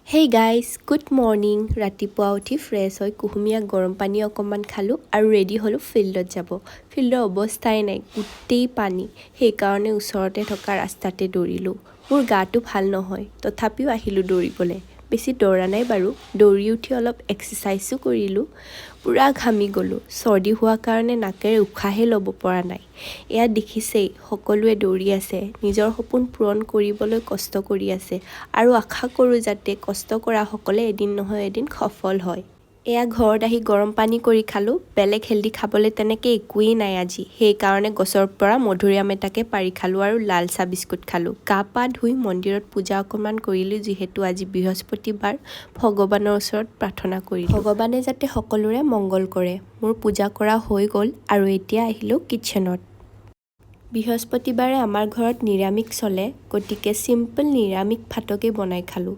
Hey guys, good morning. ৰাতিপুৱা উঠি fresh হৈ কুহুমীয়া গৰম পানী অকণমান খালোঁ আৰু ৰেডি হ'লোঁ ফিল্ডত যাব। ফিল্ডৰ অৱস্থাই নাই, গোটেই পানী। সেইকাৰণে ওচৰতে থকা ৰাস্তাতে দৌৰিলোঁ। মোৰ গাটো ভাল নহয়, তথাপিও আহিলোঁ দৌৰিবলৈ। বেছি দৌৰা নাই বাৰু। দৌৰি উঠি অলপ এক্সাৰচাইজো কৰিলোঁ। পূৰা ঘামি গ'লোঁ। চৰ্দি হোৱাৰ কাৰণে নাকেৰে উশাহে ল'ব পৰা নাই। এয়া দেখিছেই, সকলোৱে দৌৰি আছে। নিজৰ সপোন পূৰণ কৰিবলৈ কষ্ট কৰি আছে আৰু আশা কৰোঁ যাতে কষ্ট কৰাসকলে এদিন নহয় এদিন সফল হয়। এয়া ঘৰত আহি গৰম পানী কৰি খালোঁ। বেলেগ হেল্ডি খাবলৈ তেনেকৈ একোৱেই নাই আজি। সেইকাৰণে গছৰ পৰা মধুৰিআম এটাকে পাৰি খালোঁ আৰু লাল চাহ বিস্কুট খালোঁ। গা পা ধুই মন্দিৰত পূজা অকণমান কৰিলোঁ, যিহেতু আজি বৃহস্পতিবাৰ। ভগৱানৰ ওচৰত প্ৰাৰ্থনা কৰিলোঁ, ভগৱানে যাতে সকলোৰে মংগল কৰে। মোৰ পূজা কৰা হৈ গ'ল আৰু এতিয়া আহিলোঁ কিটচেনত। বৃহস্পতিবাৰে আমাৰ ঘৰত নিৰামিষ চলে, গতিকে চিম্পল নিৰামিষ ভাতকে বনাই খালোঁ।